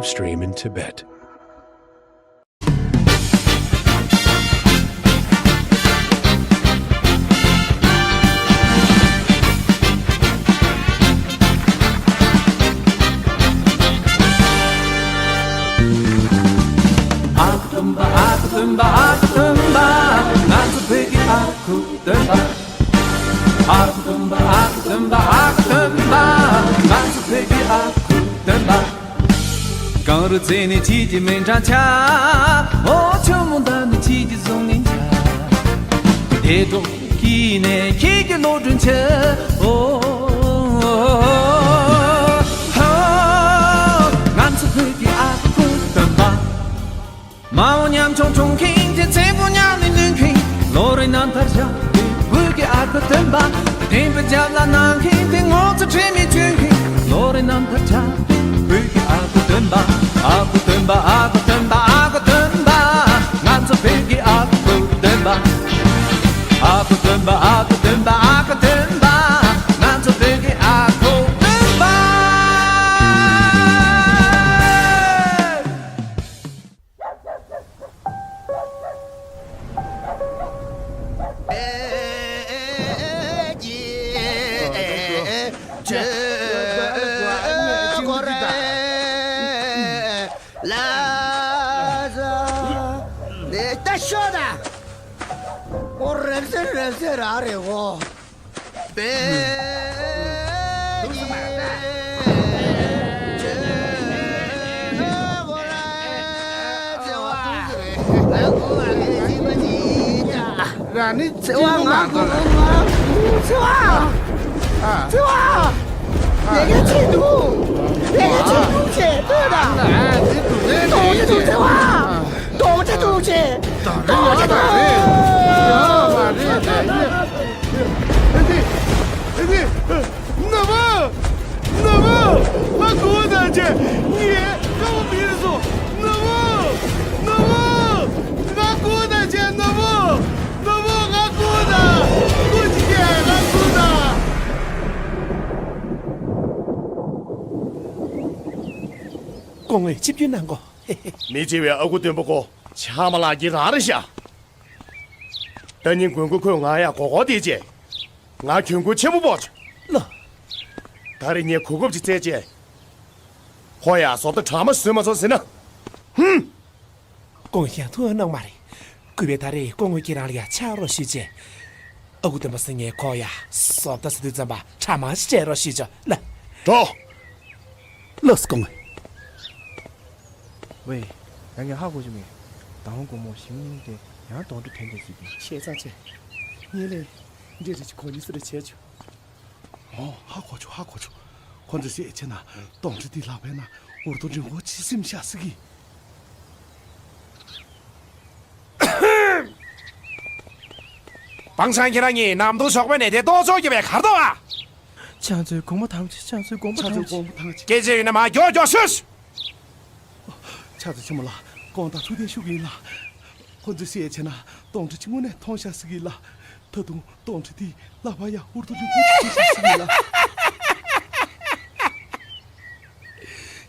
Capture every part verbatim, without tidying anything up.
Stream in Tibet. ཨ་ཁུ་སྟོན་པ། ཨ་ཁུ་སྟོན་པ། ཨ་ཁུ་སྟོན་པ། ང་ཚོ་བོད་ཀྱི་ཨ་ཁུ་སྟོན་པ། ཨ་ཁུ་སྟོན་པ། ཨ་ཁུ་སྟོན་པ། ཨ་ཁུ་སྟོན་པ། ང་ཚོ་བོད་ཀྱི་ཨ་ཁུ་སྟོན་པ། གངས་རི་རྩེ་ནས་ཁྱེད་ཀྱི་མིང་གྲགས་ཆགས། འོ་ཆུ་མོ་མདའ་ནས་ཁྱེད་ཀྱི་གཟུགས་བརྙན་ཆགས། དེ་དྲོ་སྐྱིད་ནས་ཁྱེད་ཀྱི་གློག་སྒྲོན་ཆགས། འོ་ཧོ། ང་ཚོ་བོད་ཀྱི་ཨ་ཁུ་སྟོན་པ། མ་འོངས་ཉམ་ཆུང་འཁྲུངས་མཁན་དེ་ཚེ་སྲོག་ཉར་ནས་གནོན་མཁན། ལོ་རེ་རྣམ་ཐར་བཞག་པའི་བོད་ཀྱི་ཨ་ཁུ་སྟོན་པ། བསྟན་པའི་རྒྱབ་ལ་གནང་མཁན་དེ་ངོ་ཚ་ཁྲེལ་མེད་གཅོད་མཁན། ལོ་རེ་རྣམ་ཐར་ཆགས་པའི་བོད་ཀྱི་ཨ་ཁུ་སྟོན་པ། ཨ་ཁུ་སྟོན་པ། ཨ་ཁུ་སྟོན་པ། ཨ་ཁུ་སྟོན་པ། ང་ཚོ་བོད་ཀྱི་ཨ་ཁུ་སྟོན་པ། ཨ་ཁུ་སྟོན་པ། ཨ་ཁུ་སྟོན་པ། ཨ་ཁུ་སྟོན་པ། ང་ཚོ་བོད་ཀྱི་ཨ་ཁུ་སྟོན་པ། ད་ཤོད་ད། ཨོ་རེབ་སེ་རེབ་སེ་ར་རེད་གོ། རང་ནི་ཚེ་བ་ང་གོ་ང་ཚེ་བ། ཚེ་བ། ལས་ཀ་བྱེད་འདུག་ལས་ཀ་བྱེད་འདུག་ཅེས་ལྟོས་དང་། གཏོང་ཅི་འདུག་ཚེ་བ། གཏོང་ཅི་འདུག་ཅེས། གཏོང་ཅི་འདུག་ཨ་ནི། ཨ་ནི། ནུ་མོ། ནུ་མོ། ང་སྒུག་དང་བྱས། ངས་ཀ་བ་མི་རེད་སོང་། ནུ་མོ། ནུ་མོ། ང་སྒུག་དང་བྱས། ནུ་མོ། ནུ་མོ། ང་སྒུག་དང་། སྒུག་ཅིག་ང་སྒུག་དང་། སྐུ་ངོ་ཆིབས་བསྒྱུར་གནང་གོ། མི་བརྗེ་བའི་ཨ་ཁུ་སྟོན་པ་ཁོ་ཆ་མ་ལག་གི་རང་རེད་ཤག་ད་ནི་མགོན་པོ་ཁོས་ང་ཡང་མགོ་སྐོར་དེ་བྱས། ང་གྱོན་གོས་ཆེན་པོ་སྤོགས་བྱུང་། ལོ། ད་རེས་ངས་གོ་སྐབས་ཅིག་བཙལ་བྱས། ཁོ་ཡང་བཟོ་ལྟ་གྲ་མ་བཟོས་མ་སོང་ཟེར་ན། ཧུམ། སྐུ་ངོ་ཡང་ཐུགས་སྣང་མ་རེད། གུས་པས་ད་རེས་སྐུ་ངོ་ཁྱེད་རང་ལ་ཡང་ཕྱག་རོགས་ཞུས་བྱས། ཨ་ཁུ་སྟོན་པ་ཟེར་མཁན་ཁོ་ཡང་བཟོ་ལྟ་ཟེར་དུས་ཙམ་པ་གྲ་མ་ཞིག་སྤྲད་རོགས་ཞུས་ཆོག་ལ། འགྲོ། ལགས་སོ་སྐུ་ངོ། ཝེ། ཡང་ངས་ཧ་གོ་ཞུ་མེད། ཟླ་བ་དགོང་མོ་ཞིང་སྙིང་དེ་ཡང་གདོན་འདྲེ་ཐོན་བསྡད་ཟིག་གི། ཤེས་ཚར་ཆེ། ངས་ལས་འདྲེ་རེ་ཅིག་གོ་ནི་སུ་རེ་བྱས་ཆོག་ཨོ། ཧ་གོ་ཆོག་ཧ་གོ་ཆོག་ཁོ་ཚོས་བཤད་བྱས་ན་གདོན་འདྲེ་འདི་ལག་པའི་ནང་འུར་རྡོ་འདྲེ་མགོ་ཅི་སིམ་ཤ་སི་གི། བང་ཆང་ཁྱེད་རང་གཉིས་ནམ་དུ་ཞོགས་པའི་ནས་དེ་ལྟོ་ཚོགས་རྒྱུ་བའི་གར་དོ་ཨ། ཕྱག་མཛོད་དགོངས་པ་དང་ཆེ། ཕྱག་མཛོད་དགོངས་པ་ཕྱག་དང་མཛོད་ཆེ། དགོངས་པ་དང་ཆེ། སྐད་ཆ་ཡོད་ན་མ་མགྱོགས་མགྱོགས་ཤོད། ཕྱག་མཛོད་ཆེན་མོ་ལགས། དགོངས་དག་ཐུགས་བདེན་ཞུ་གི་ཡིན་ལགས། ཁོ་ཚོས་བཤད་བྱས་ན་གདོན་འདྲེ་ཅིག་དངོས་གནས་མཐོང་ཤག་ཟེར་གི་ལགས། ད་དུང་གདོན་འདྲེ་དེ་ལག་པ་ཡ་འུར་རྡོ་འདྲེ་མགོ་ཅིག་ཤག་ཟེར་གི་ལགས།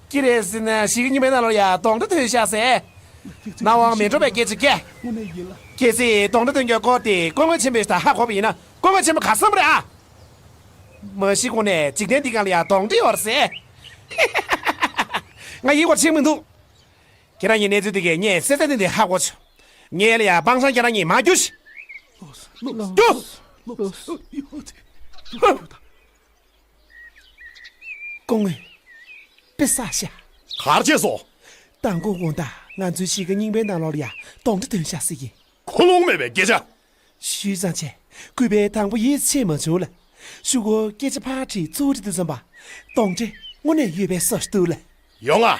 ཀྱི་རེད་ཟེར་ན་ཞིག་གཉིས་མེད་ན་ལོ་ཡ་གདོན་འདྲེ་ཐོན་ཤག་ཟེར། ན་དབང་མི་འགྲོ་བའི་སྐད་ཆ་སྐད། དངོས་གནས་ཡིན་ལགས། གལ་སྲིད་གདོན་འདྲེ་ཐོན་རྒྱུའི་སྐོར་དེ་སྐུ་ངོ་ཆེན་པོས་ད་ཧ་གོ་བ་ཡིན་ན་སྐུ་ངོ་ཆེན་པོ་ག་བསམ་རེད་ཨ། མ་གཞི་ཁོ་ནས་འཇིག་རྟེན་འདི་སྒང་ལ་ཡང་གདོན་འདྲེ་ཡོད་རེད་ཟེར། ང་ཡིད་ཁོ་ཆིག་མི་འདུག་ཁྱེད་རང་གཉིས་གནས་ཚུལ་འདི་གས་ངས་གསལ་གསལ་ཏན་ཏན་ཧ་གོ་བྱུང་། ངས་ལ་ཡང་བང་ཆང་ཁྱེད་རང་གཉིས་མ་རྒྱུགས་ཤིག་རྒྱུགས། སྐུ་ངོ། དཔེ་བསགས་ཤག་གར་བྱས་སོང་། མདང་དགོང་དགོང་དག་ང་ཚོའི་གཞིས་ཀ་རྙིང་པའི་ནང་ལོགས་ལ་ཡང་གདོན་འདྲེ་ཐོན་ཤག་ཟེར་གི། ཁུངས་ལུང་མེད་པའི་སྐད་ཆ། ཞུས་ཙང་བྱས། གུས་པས་དང་པོ་ཡིད་ཆེས་མ་བྱུང་ལ། གཞུག་གུ་སྐད་ཆ་ཕར་དྲིས་ཚུར་དྲི་དུས་ཙམ་པ། གདོན་འདྲེ་དངོས་གནས་ཡོད་པའི་བཟོ་ཞིག་འདུག་ལ། ཡོང་ང་།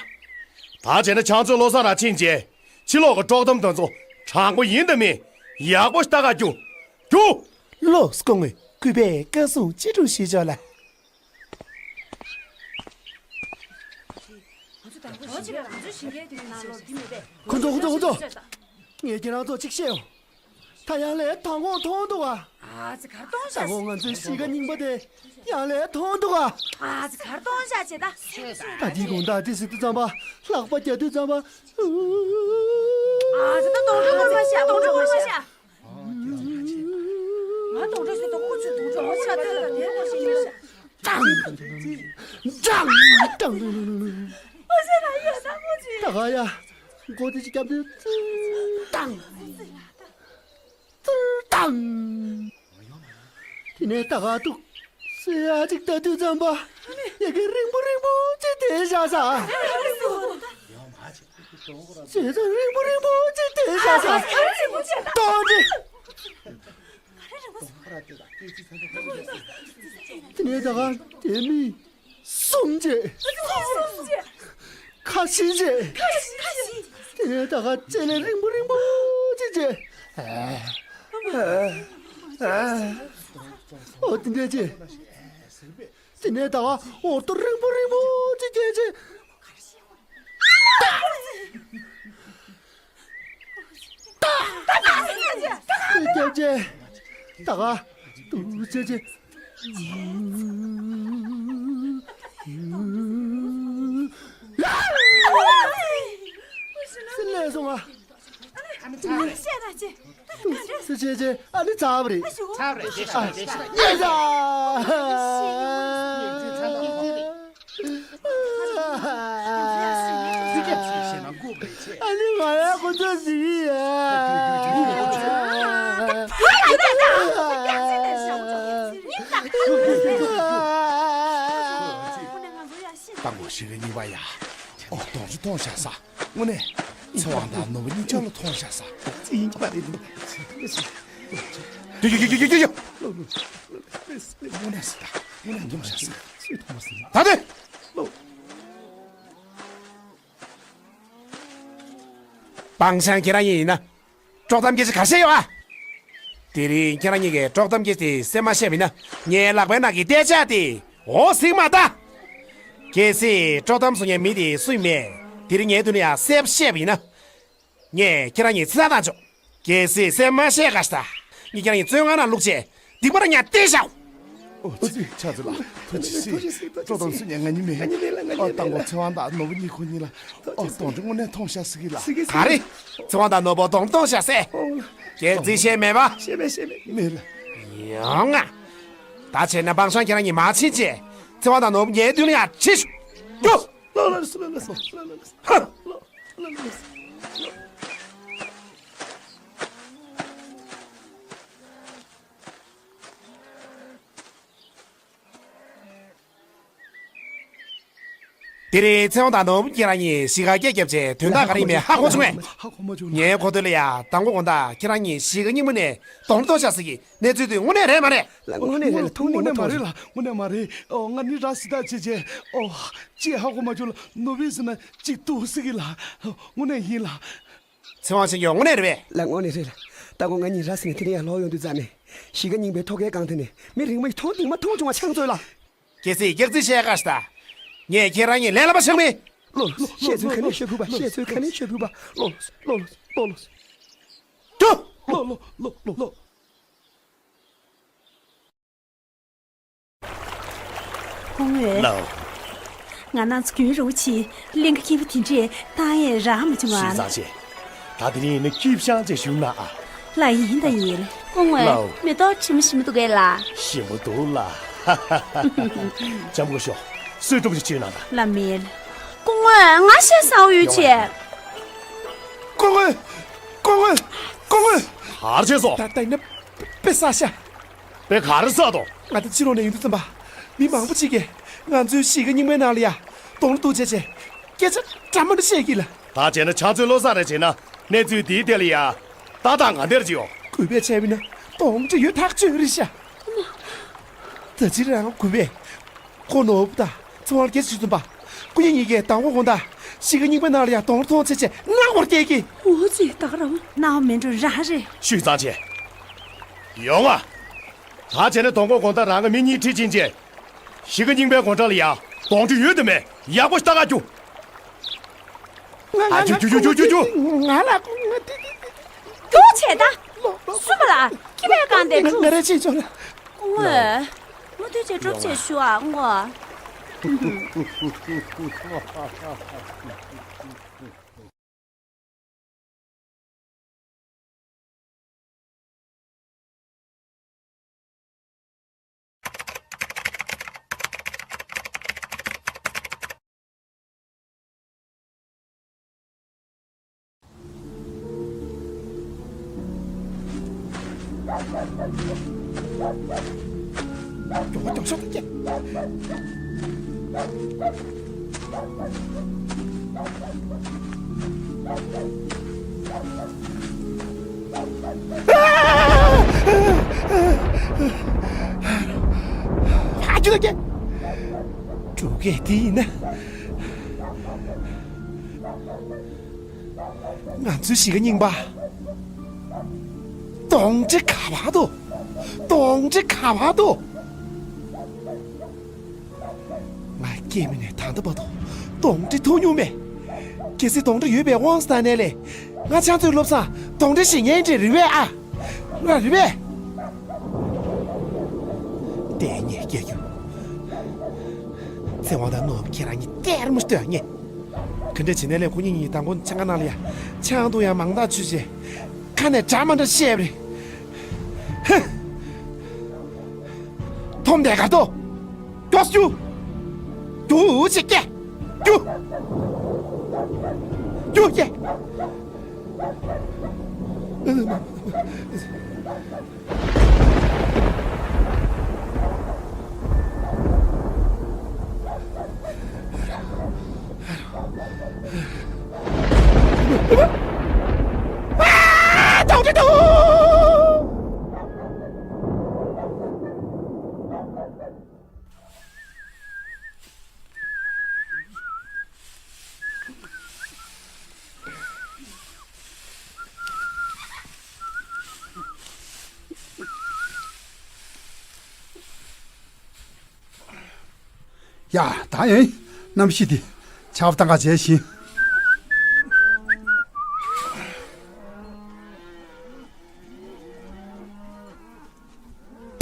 ད་བྱས་ན་ཕྱག་མཛོད་བློ་བཟང་རང་ཕྱིན་རྗེས། ཕྱི་ལོགས་ཀྱི་དཀྲོག་གཏམ་དེ་ཚོ་དྲང་པོ་ཡིན་དང་མིན། ཡག་པོ་ཞིག་ལྟ་ག་རྒྱུགས། རྒྱུགས། ལགས་སོ་སྐུ་ངོ། གུས་པས་བཀའ་གསུང་ཅི་སྒྲུབ་ཞུས་ཆོག་ལ། ཁོ་ཚོ་ཁོ་ཚོ་ཁོ་ཚོ། ངས་ཁྱེད་རང་ཚོ་གཅིག་བཤད་ཡོང་། ད་ཡང་ལས་མདང་དགོང་མཐོང་འདུག་ག་ཨ་ཙི་གར་གཏོང་ད་བཞག་དགོང་ང་ཚོའི་གཤིས་ཀ་རྙིང་པ་དེ་ཡང་ལས་མཐོང་འདུག་ག་ཨ་ཙི་གར་གཏོང་བཞག་བྱེད་ད། ད་འདིའི་དགོང་དག་འདི་ཟེར་དུས་ཙམ་པ་ལྷགས་པ་རྒྱག་དུས་ཙམ་པ། ཨ་ཙི་ད་གདོང་དྲི་འཁོར་མ་བཞག་གདོང་དྲི་འཁོར་མ་བཞག་ང་གདོང་དྲི་ཟེར་དུས་ཁོ་ཚོས་གདོང་དྲི་འཁོར་བཞག་དེ་ལ་དེ་འཁོར་ཞིག་མི་བཞག་ཀྲང་། ཀྲང་། ཀྲང་། ཨ་ཙི་ད་ཡ་ད་ཁོ་ཚོས། ད་ག་ཡ། མགོ་དེ་ཅིག་བརྒྱབ་དུས། ཀྲང་། ཙིར་དང་། དེ་ནས་ད་ག་འདུག་སེ་ཡ་ཅིག་ལྟ་དུས་ཙམ་པ། ཡ་གི་རིང་པོ་རིང་པོ་ཅིག་དེད་བཞག་ས། བྱས་ཙང་རིང་པོ་རིང་པོ་ཅིག་དེད་བཞག་ས། སྟོང་ཅི། དེ་ནས་ད་ག་དེ་མི། གསུམ་བྱས། ཁ་བཞི་བྱས། དེ་ནས་ད་ག་ལྕེ་ལེ་རིང་པོ་རིང་པོ་ཅིག་བྱས། ཨོ་དེ་འདྲས་བྱས། དེ་ནས་ད་ག་འོ་ཏོ་རིང་པོ་རིང་པོ་ཅིག་བྱས་བྱས། སྐྱབས་རྗེ། ད་ག་ཏུ་ཅེ་ཅེ། སི་ལེ་སོང་ང་། སི་ཅེ་ཅེ་ཨ་ནི་ཚར་བ་རེད། ཚར་བ་རེད། ཡེ་ཟ། ཨ་ནི་ང་ཡང་ཁོ་ཚོ་ཟིག་ཡ། དང་པོ་ཞིག་གི་གཉིས་པ་ཡ། ཨོ་གདོང་ཅུ་མཐོང་ཤག་ས། དངོས་གནས། ཚེ་དབང་དང་ནོར་བུ་གཉིས་ཆར་ལ་མཐོང་ཤག་ས། ཅི་ཡིན་གྱི་མ་རེད་འདུག་ཡོ་ཡོ་ཡོ་ཡོ་ཡོ། དངོས་གནས་ཟེར་ད། དངོས་གནས་མཐོང་ཤག་ས། ད་དེ། སྤང་བྱང་ཁྱེད་རང་གཉིས་ཡིན་ན། དཀྲོག་གཏམ་སྐད་ཆ་ག་བཤད་ཡོད་ཨ། དེ་རིང་ཁྱེད་རང་གཉིས་ཀྱིས་དཀྲོག་གཏམ་སྐད་ཆ་དེ་གསན་མ་ཤེས་པ་ཡིན་ན་ངའི་ལག་པའི་ནང་གི་རྟ་ལྕག་དེ་འོ་ཟིག་མ་ལྟ། གལ་སྲིད་དཀྲོག་གཏམ་བཟོ་མཁན་མི་དེ་སུ་ཡིན་མེད་དེ་རིང་ངའི་མདུན་ལ་ཡང་གསལ་པོ་བཤད་པ་ཡིན་ན། ངས་ཁྱེད་རང་གཉིས་ཚེ་ཐར་བཏང་ཆོག་གལ་སྲིད་གསན་མ་ཤེས་ག་ཤ་ད། ངས་ཁྱེད་རང་གཉིས་བཙོན་ཁང་ནང་བླུགས་བྱས་སྡིག་པ་རང་ཉག་སྟེར་བཞག་ཨོ་ཙི་ཕྱག་མཛོད་ལགས་ཐུགས་རྗེ་ཆེ། དཀྲོག་གཏམ་བཟོ་མཁན་ང་གཉིས་མིན། ང་གཉིས་མིན་ལ་ང་གཉིས་ཨོ་མིན་དང་པོ་ལ། ཚེ་དབང་དང་ནོར་བུ་གཉིས་ཁོ་གཉིས་ལ། ཨོ་གདོང་དྲི་དངོས་གནས་མཐོང་ཤག་ཟེར་གི་ལ། ཟེར་གི་ག་རེ། ཟེར་གི་ཚེ་དབང་དང་ནོར་བུ་གདོང་མཐོང་ཤག་ཟེར། ཨོ་ལ། ཁྱེད་རྩིས་ཤེས་མེད་པ། ཤེས་མེད་ཤེས་མེད་མེད་ལ། ཡོང་ང་། ད་བྱས་ན་སྤང་བྱང་ཁྱེད་རང་གཉིས་མ་ཕྱིན་བྱས། ཚེ་དབང་དང་ནོར་བུ་ངའི་མདུན་ལ་ཡར་ཁྲིད་ཤོག་ཀྱོ། ལོ་ལོ་ལོ་ལོ་ལོ་ལོ་ལོ། ཧ། ལོ་ལོ་ལོ་ལོ། དེ་རིང་ཚེ་དབང་དང་ནོར་བུ་ཁྱེད་རང་གཉིས་གཞིས་ཀ་སྐད་རྒྱབ་བྱས་དོན་དག་ག་རེ་ཡིན་མིན་ཧ་གོ་བྱུང་ངས། ཧ་གོ་མ་བྱུང་། ངའི་གོ་ཐོས་ལ་ཡ་དང་པོ་དགོང་དག་ཁྱེད་རང་གཉིས་གཞིས་ཀ་རྙིང་པ་ནས་གདོང་དྲི་མཐོང་ཤག་ཟེར་གི་གནས་ཚུལ་དེ་དངོས་གནས་རེད་མ་རེད། ལགས་དངོས་གནས་རེད་ལགས། མཐོང་མཐོང་མ་མཐོང་མ་རེད་ལགས། དངོས་གནས་མ་རེད། ཨོ་ང་ནི་ར་སི་ད་བྱེད་བྱེད་ཨོ་ཅི་ཧ་གོ་མ་བྱུང་ལགས། ནོར་བུའི་ཟེར་ན་ཅིག་འདུག་ཟེར་གི་ལགས། དངོས་གནས་ཡིན་ལགས། ཚེ་དབང་ཆོས་སྐྱོང་དངོས་གནས་རེད་པས། ལགས་དངོས་གནས་རེད་ལགས། ད་གོ་ང་གཉིས་ར་སི་ནས་དེ་འདྲ་ཡར་ལོག་ཡོང་དུས་ཙམ་ནས་གཞིས་ཀ་རྙིང་པའི་ཐོག་ཁའི་སྒང་དེ་ནས་མི་རིང་མོ་ཞིག་མཐོང་དེང་མ་མཐོང་བྱུང་བ་ཕྱག་མཛོད་ལགས། གལ་སྲིད་སྐྱག་རྫུན་བཤད་ག་ཤ་ད། ངས་ཁྱེད་རང་གཉིས་ལས་སླ་པོ་ཆགས་མེད། ལོ་ལོ་བཤད་ཚོད་ག་ནས་ཤོད་ཕུད་པ། བཤད་ཚོད་ག་ནས་ཤོད་ཕུད་པ། ལོ་ལོ་ལོ་ལོ། ལོ་ལོ་ལོ་ལོ། སྐུ་ངོ་། ལགས། ང་རང་ཚོ་རྒྱུན་རིང་པོ་ཕྱིན་གླིང་ག་སྐྱིད་པོ་དེ་འདྲས་བཏང་ཡས་རག་མ་བྱུང་ཨ། ཞུས་ཙང་ཆེ། ད་དེ་རིང་ནི་སྐྱིད་ཤང་ཅེས་ཞུ་ན་ཨ། ལགས་ཡིན་ད་ཡིན། སྐུ་ངོ་། ལགས། མེ་ཏོག་ཞིམ་པོ་ཞིམ་པོ་འདུག་གས་ལགས། ཞིམ་པོ་འདུག་ལགས། ལྕམ་སྐུ་ཞབས་གསོལ་སྒྲུབ་ཅིག་མཆོད་གནང་དང་། ལགས་མེད། སྐུ་ངོ་ང་བཤད་ས་འོ་ཡོད་ཆེ། སྐུ་ངོ། སྐུ་ངོ། སྐུ་ངོ། གར་བྱས་སོ། ད་ལྟ་ཡིན་ན་དཔེ་བསགས་ཤག་དཔེ་ག་རེ་བསགས་འདུག་ང་ད་ཕྱི་ལོགས་ནས་ཡོང་དུས་ཙམ་པ། མི་མང་པོ་ཅིག་གིས་ང་ཚོའི་གཞིས་ཀ་རྙིང་པའི་ནང་ལ་ཡ་གདོང་ལ་གཏུགས་བྱས་བྱས་སྐད་ཆ་འདྲ་མི་འདྲ་བཤད་ཀྱི་ལགས། ད་བྱས་ན་ཕྱག་མཛོད་བློ་བཟང་རེ་བྱས་ན་གནས་ཚུལ་འདིའི་ཐད་ལ་ཡ་ཏག་ཏག་ང་འདིར་ཅི་ཡོང་། གུས་པས་བྱས་པ་ཡིན་ན་གདོང་འདྲེ་ཡོད་ཐག་ཆོད་རེད་ཤག་ད་ཅི་རང་གུས་པས། ཁོ་ནོར་བུ་དང་ཚེ་དབང་སྐད་ཆ་ཞུས་ཙམ་པ། སྐུ་ཉིད་གཉིས་ཀས་དང་པོ་དགོང་དག་གཞིས་ཀ་རྙིང་པའི་ནང་ལ་ཡ་གདོང་མཐོང་བྱས་བྱས་སྣང་བར་སྐྱེས་ཀྱི། འོ་ཙི་ད་ག་རང་། སྣང་བ་མིན་འགྲོ་རང་རེད། ཤུས་ཙང་ཆེ། ཡོང་ང་། ད་བྱས་ན་དང་པོ་དགོང་དག་རང་གི་མི་གཉིས་ཁྲིད་ཕྱིན་བྱས། གཞིས་ཀ་རྙིང་པའི་སྒོ་འགྲམ་ལ་ཡ་གདོང་འདྲེ་ཡོད་དམ་མེད་ཡག་པོ་ལྟ་ག་རྒྱུགས། ང་ང་ཨ་ཅུ་ང་ཅུ་ཅུ་ཅུ་ཅུ། ང་ལ་ང་དེ་དེ་དེ། རྒྱུགས་བྱས་ད། སུ་མ་ལ་ཁྱི་ཕའི་གང་དེ་ང་ང་རེ་ཅིག་ཆོག་ལ། སྐུ་ངོ་། མུ་མཐུད་བྱས་གྲུབ་ཆེ་ཞུ་ཨ་སྐུ་ངོ། ཕ་ཁྱོད་ཀྱིས། འབྲུག་སྐད་འདི་ཡིན་ན། ང་ཚོའི་གཞིས་ཀ་རྙིང་པ། གདོན་འདྲེ་ག་པར་འདུག་གདོན་འདྲེ་ག་པར་འདུག་ང་སྐྱེས་མི་ནས་ད་ལྟ་བར་དུ་གདོན་འདྲེ་ཐུག་མྱོང་མེད། གལ་སྲིད་གདོན་འདྲེ་ཡོད་པའི་དབང་ས་ད་ནས་ལས། ང་ཆང་མཛོད་བློ་བཟང་གདོན་འདྲེ་ཞིག་ཉན་འདྲེ་རེད་པས་ཨ། ང་རེད་པས། ལྟས་ངན་སྐྱེ་རྒྱུ། ཚེ་དབང་དང་ནོར་བུ་ཁྱེད་རང་གཉིས་གཏེར་མོ་ལྟོས་ངེས། ག་འདྲ་བྱས་ནས་ལས་ཁོ་གཉིས་གཉིས་དང་པོ་ཆང་ཁང་ནང་ལ་ཡ། ཆང་འཐུང་ཡ་མང་དག་བྱུས་བྱས། ཁ་ནས་འདྲ་མ་འདྲ་བཤད་པ་རེད། ཧི། ཐོམ་དེ་གར་དོ། མགྱོགས་རྒྱུགས། རྒྱུགས་ཅིག་སྐྱེ། རྒྱུགས། རྒྱུགས་སྐྱེ། ཡ། ད་ཡིན། གནམ་གཤིས་འདི་ཆར་པ་བཏང་ག་བྱས་ཤིང་།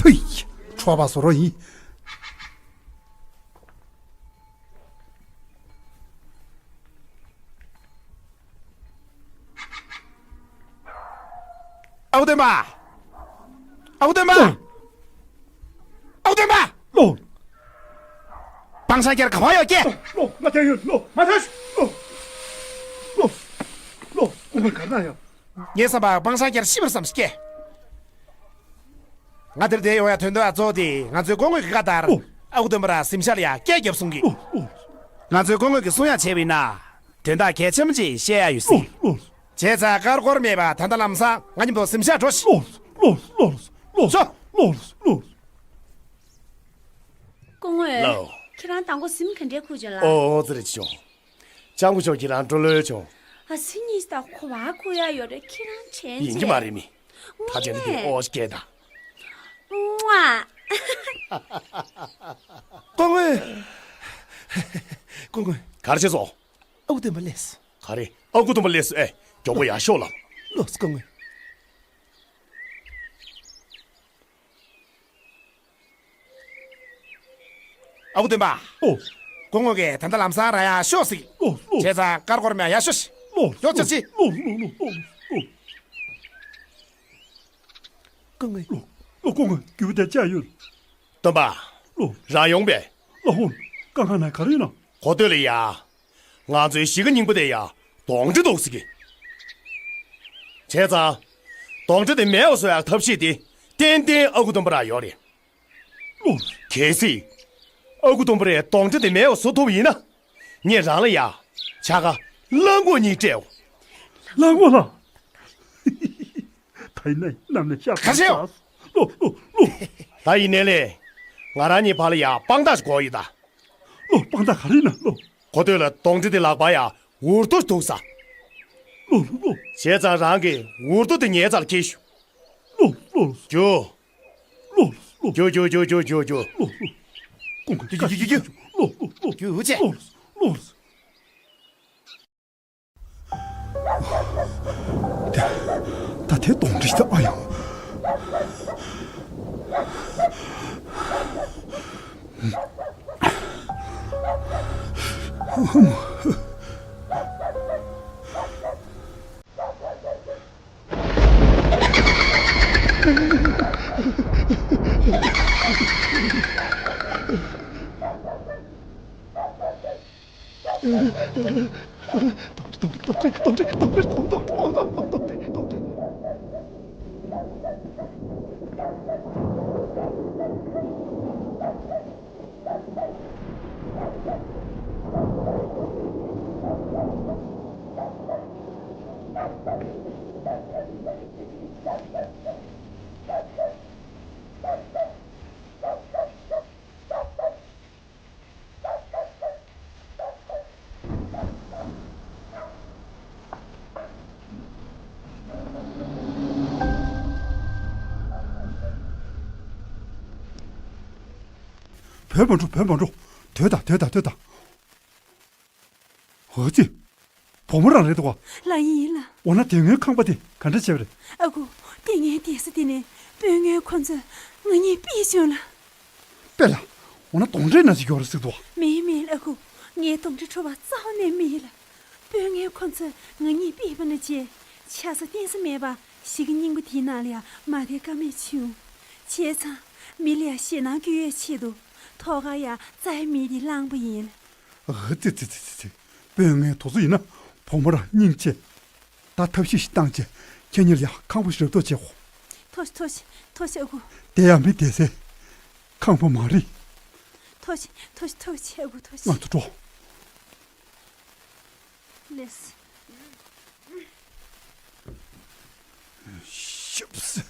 ཕུས། འཕྲོག་པ་བཟོ་རོགས་ཡིན། ཨའུ་སྟོན་པ། ཨའུ་སྟོན་པ། ཨའུ་སྟོན་པ། ལོ། སྤང་སང་རྒྱལ་ག་བ་ཡོད་ཀྱེ། ལོ། ང་དེ་ཡོད་ལོ། མ་ཐོས། ལོ། ལོ། ལོ། ཁོང་གི་གར་ན་ཡོད། ངས་བསམ་པ་སྤང་སང་རྒྱལ་ཤི་བར་བསམ་སྐྱེ། ང་དེར་བསྡད་ཡོང་ཡ་དོན་དག་གཙོ་བོ་དེ་ང་ཚོའི་སྐུ་ངོ་གི་བཀའ་ལྟར། ཨོ། ཨ་ཁུ་སྟོན་པ་ར་གཟིམ་ཤག་ལ་ཡ་སྐད་རྒྱབ་གསུང་གི། ཨོ། ཨོ། ང་ཚོའི་སྐུ་ངོ་གི་གསུང་ཡ་བྱས་པ་ཡིན་ན། དོན་དག་གལ་ཆེན་པོ་ཅིག་བཤད་ཡ་ཡོད་སྲིད། ཨོ། ཨོ། བྱས་ཙང་དཀར་འཁོར་མེད་པ་ད་ལྟ་ལམ་སང་ང་མཉམ་དུ་གཟིམ་ཤག་འགྲོ་ཤིག་ཨོ། ཨོ། ཨོ། ཤོག་ཨོ། ཨོ། སྐུ་ངོ། ལའོ། ཁྱེད་རང་དང་པོ་གཟིམ་ག་འདྲའི་ཁུག་བྱུང་ལ། ཨོ་ཨོ་ཙི་རེ་བྱུང་། ལྕམ་སྐུ་མཆོག་ཁྱེད་རང་སྤྲོ་ལོས་བྱུང་། ཨ་སི་གཉིས་ད་ཁོ་བ་ཁུག་ཡ་ཡོད་རེད། ཁྱེད་རང་དྲན་ཡིན་གྱི་མ་རེད་མི། ད་ཅན་དེ་ཨོ་སྐད་ད། ཨ། སྐུ་ངོ། སྐུ་ངོ། ག་རེ་བྱས་སོང་། ཨ་ཁུ་སྟོན་པ་སླེབས་སོང་། ག་རེ། ཨ་ཁུ་སྟོན་པ་སླེབས་སོང་། ཨེ། མགྱོགས་པོ་ཡར་ཤོག་ལབ། ལོས་སྐུ་ངོ། ཨ་ཁུ་སྟོན་པ། ཨོ། སྐུ་ངོ་གིས་ད་ལྟ་ལམ་སང་རང་ཡར་ཤོག་ཟེར། ལོ་ལོ། བྱས་ཙང་ཀར་ཀོར་མ་ཡར་ཤོག་ཤིག་ལོ་ཡོ་ཅོ་ཅི། ལོ་ལོ་ལོ་ལོ་ལོ། སྐུ་ངོ། ལོ་ལོ། སྐུ་ངོ་རྒྱུ་དེ་ཅག་ཡོད། སྟོན་པ། ལོ། རང་ཡོང་པས། ལོ་ཧོན། ཀ་ཁ་ན་ག་རེ་ན། གོ་ཐོས་ལ་ཡ། ང་ཚོའི་གཞིས་ཀ་རྙིང་པ་དེ་ཡ་གདོན་འདྲེ་འདུག་ཟེར་གི། བྱས་ཙང་། གདོན་འདྲེ་དེ་མེད་པ་བཟོ་ཡག་ཐབས་ཤེས་དེ་ཏན་ཏན་ཨ་ཁུ་སྟོན་པ་རང་ཡོད་རེད། ལོ། གལ་སྲིད། ཨ་ཁུ་སྟོན་པ་རས་གདོན་འདྲེ་དེ་མེད་པ་བཟོ་ཐུབ་པ་ཡིན་ན། ངས་རང་ལ་ཡ། བྱ་དགའ་གླང་གོག་གཉིས་སྤྲད་འོ། གླང་གོག་ལ། ད་ཡིན་ན་གནམ་ནས་ཤར། ག་ཚོད། ལོ་ལོ་ལོ། ད་ཡིན་ནའི་ལས། ང་རང་གཉིས་བར་ལ་ཡ་དཔང་རྟགས་ཤིག་དགོས་ཡོད་ད། ལོ། དཔང་རྟགས་ག་རེ་ན་ལོ། གོ་ཐོས་ལ་གདོན་འདྲེ་དེ་ལག་པ་ཡ་འུར་རྡོ་འདུག་ས། ལོ་ལོ་ལོ། བྱས་ཙང་རང་གིས་འུར་རྡོ་དེ་ངའི་རྩར་འཁྱེར་ཤོག་ལོ་ལོ། རྒྱུགས། ལོ་ལོ། རྒྱུགས་རྒྱུགས་རྒྱུགས་རྒྱུགས་རྒྱུགས། ལོ་ལོ། ཀོང་ཀོང་། རྒྱུགས་རྒྱུགས་རྒྱུགས་རྒྱུགས། ལོ་ལོ་ལོ། རྒྱུགས་བྱས། ལོ་ལོ། ད་ དེ་གདོན་འདྲེ་ཞིག་ད། ཨ་ཡང་། བོད་མ་འགྲོ། བོད་མ་འགྲོ། སྡོད་དང་། སྡོད་དང་། སྡོད་དང་། འོ་ཙི། བུ་མོ་རང་རེད་འདུག་ག། ལགས་ཡིན་ལགས། འོ་ན་དེ་སྔོན་ཁང་པ་དེ་ག་འདྲ་བྱས་པ་རེད། ཨ་ཁུ། དེ་སྔའི་བསྡད་ས་དེ་ནས་དཔོན་ངན་ཁོ་ཚོས་ང་གཉིས་ཕུད་བྱུང་ལགས། དཔེ་ལ། འོ་ན་གདོན་འདྲེ་ནང་ཞིག་ཡོད་རེད་ཟེར་འདུག་ག། མེད་མེད་ལགས། ཨ་ཁུ། ངས་གདོན་འདྲེ་འཕྲོག་པ་རྩ་བ་ནས་མེད་ལགས། དཔོན་ངན་ཁོ་ཚོས་ང་གཉིས་ཕུད་པ་ནས་བྱས་ཆགས་ས་བསྟན་ས་མེད་པར་གཞིས་ཀ་རྙིང་པ་དེའི་ནང་ལ་ཡང་མ་བསྡད་ཀ་མེད་བྱུང་། བྱས་ཙང་མི་ལ་ཡང་ཞེད་སྣང་སྐྱེ་ཡས་ཆེད་དུ་ཐོག་ཁར་ཡང་རྩྭའི་མེ་དེ་བསླངས་པ་ཡིན། ཨ་ཙི་ཙི་ཙི་ཙི་ཙི། དཔོན་ངན་དེ་ཚོ་ཡིན་ན་བུ་མོ་རང་སྙིང་རྗེ། ད་ཐབས་ཤེས་ཤིག་བཏང་བྱས་ཁྱེད་གཉིས་ལ་ཡང་ཁང་པ་ཞིག་རག་ཐབས་བྱེད་དགོས། ཐུགས་རྗེ་ཆེ། ཐུགས་རྗེ་ཆེ། ཐུགས་རྗེ་ཆེ། ཨ་ཁུ། དེ་ཡང་མི་བསྡད་སའི་ཁང་པ་མ་རེད། ཐུགས་རྗེ་ཆེ། ཐུགས་རྗེ་ཆེ། ཨ་ཁུ། ཐུགས་རྗེ་ཆེ། ང་ཚོ་འགྲོ། ལགས་སོ། ཤབ་སི།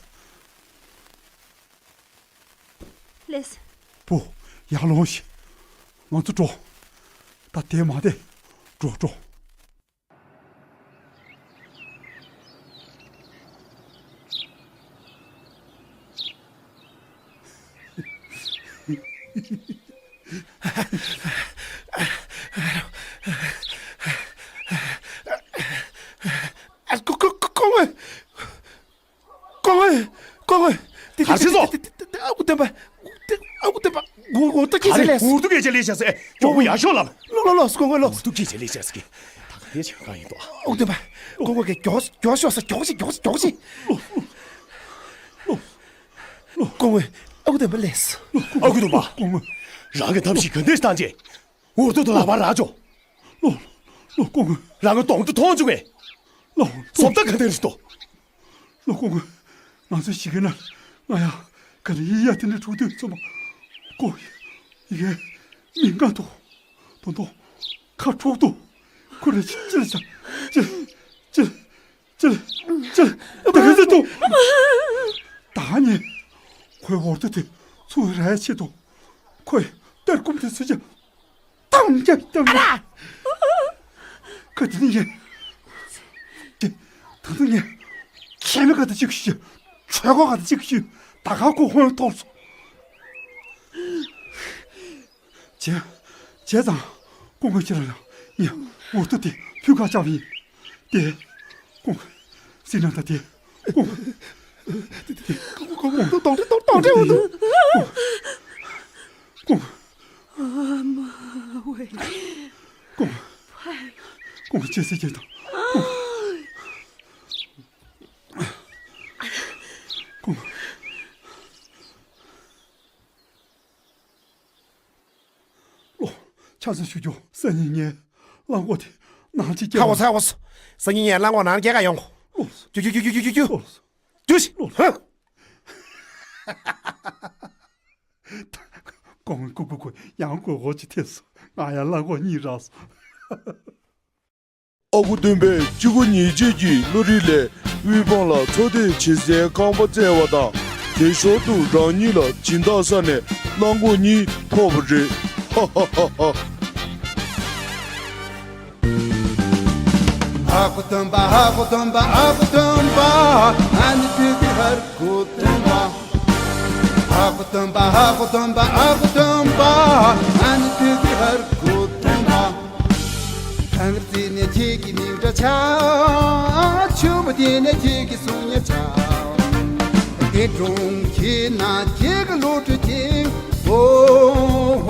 ལགས་སོ། བུ། ཡར་ལོངས་ཤིག། ང་ཚོ་འགྲོ། ད་དེ་མ་བསྡད། འགྲོ་འགྲོ། ཨ། སྐུ་སྐུ་སྐུ་སྐུ་ངོ་། སྐུ་ངོ་། སྐུ་ངོ་། དེ་ག་རེ་བྱས་སོང་། དེ་དེ་དེ་དེ་ཨ་ཁུ་སྟོན་པ། དེ་ཨ་ཁུ་སྟོན་པ། འུ་འུ་ད་ག་རེ་ལས། འུར་དུ་སྐད་ཆ་ལས་བྱ་ཟེར། མགྱོགས་པོ་ཡར་ཤོག་ལབ། ལོ་ལོ་ལོ། སྐུ་ངོ་ལོ། འུར་དུ་སྐད་ཆ་ལས་བྱ་ཟེར་གི། ད་ག་དེ་བྱེད་གང་ཡིན་དོ། ཨ་ཁུ་སྟོན་པ། སྐུ་ངོ་གིས་མགྱོགས་མགྱོགས་ཤོག་ཟེར། མགྱོགས་ཤིག་མགྱོགས་ཤིག་མགྱོགས་ཤིག། སྐུ་ངོ། ཨ་ཁུ་སྟོན་པ་ལས། ཨ་ཁུ་སྟོན་པ། སྐུ་ངོ། རང་གི་ཐབས་ཤེས་ག་འདྲས་བཏང་རྗེས། འུར་དུ་དུ་ལག་པ་རག་ཆོག། ལོ། ལོ་སྐུ་ངོ། རང་གི་གདོང་དུ་མཐོང་བྱུང་བས། ལོ། བཟོ་ལྟ་ག་འདྲ་རེད་དོ། ལོ་སྐུ་ངོ། ང་ཚོའི་གཞིས་ཀ་ནང་ང་ཡང་ག་ལ་ཡི་ཡ་དེ་འདྲ་འཁྲུག་དུས་ཚང་མ་ཀོ་ཡི་གེ་མི་འགའ་འདུག། དོ་དོ་ཁ་འཁྲུག་འདུག། ཁོ་རེ་ཅི་ལ་ཅི་ཅི་ཅི་ཅི་ད་ག་ཚོད་འདུག། ད་ནི་ཁོའི་འུར་དུ་དེ་ཚུར་རའི་ཆེད་དུ་ཁོས་གཏེར་སྒོམ་དེ་ཚུར་ཅི། གཏམ་རྒྱབ་གཏམ་རྒྱབ། ཁ་དེ་ནི་ཡིན། དེ་ད་དུང་ངས་ཁྱེད་མི་ག་དེ་གཅིག་ཞུ། གྲོད་ཁོག་ག་དེ་གཅིག་ཞུ། ད་ག་ཁོ་ཧོན་ཐོར་སོང་། བྱས་བྱས་ཙང་སྐུ་ངོ་ཁྱེད་རང་ལ་ངས་འུར་དུ་དེ་ཕུད་ཁ་བཅག་པ་ཡིན། དེ་སྐུ་ངོ་སྲིད་ན་ད་དེ་སྐུ་ངོ་དེ་དེ་སྐུ་ངོ་སྐུ་ངོ་དོང་དེ་དོང་དོང་དེ་འུར་དུ་སྐུ་ངོ། ཨ་མ་ཝེ། ཀོང་། ཕའི། ཀོང་ཅེ་སི་ཅེ་དང་། ཀོང་། ལོ། ཆ་ཚང་ཞུ་རྒྱུ། སང་ཉིན་ངས་གླང་གོག་དེ་ནང་ཅིག་སྐྱེལ། ཁ་བོ་ཚ་བོ། སང་ཉིན་ངས་གླང་གོག་ནང་སྐྱེལ་ག་ཡོང་གོ། ལོ། རྒྱུ་རྒྱུ་རྒྱུ་རྒྱུ་རྒྱུ་རྒྱུ། ལོ། རྒྱུ་ཞིག། ལོ། ཧ། ཀོང་ཀུ་ཀུ་ཀུ། ཡང་གོ་གོ་ཅི་ཐེབས་སོང་། ང་ཡང་གླང་གོག་གཉིས་རག་སོང་། ཨ་ཁུ་སྟོན་པས་སྤྱི་སྒོ་ཉེས་ཆད་ཀྱི་བློ་རིག་ལས་དབུལ་ཕོངས་ལ་འཚོ་སྡོད་བྱེད་སའི་ཁང་པ་བཙལ་བ་དང་། དེ་ཞོར་དུ་རང་ཉིད་ལ་སྦྱིན་བདག་ས་ནས་གླང་གོག་གཉིས་ཐོབ་པ་རེད། ཧ་ཧ་ཧ་ཧ། ཨ་ཁུ་སྟོན་པ། ཨ་ཁུ་སྟོན་པ། ཨ་ཁུ་སྟོན་པ། ཨ་ནི་ཏི་ཏི་ཧར་ཁུ་སྟོན་པ། ཨ་ཁུ་སྟོན་པ། ཨ་ཁུ་སྟོན་པ། ཨ་ཁུ་སྟོན་པ། ཨ་ནི་ཏི་ཏི་ཧར་ཁུ་སྟོན་པ། གངས་རི་རྩེ་ནས་ཁྱེད་ཀྱི་མིང་སྒྲ་ཆགས། ཆུ་བོ་དེ་ནས་ཁྱེད་ཀྱི་གསུང་སྙན་ཆགས། གྲོང་ཁྱེར་ན་ཁྱེད་ཀྱི་བློ་གྲོས་ཀྱིས། ཨོ།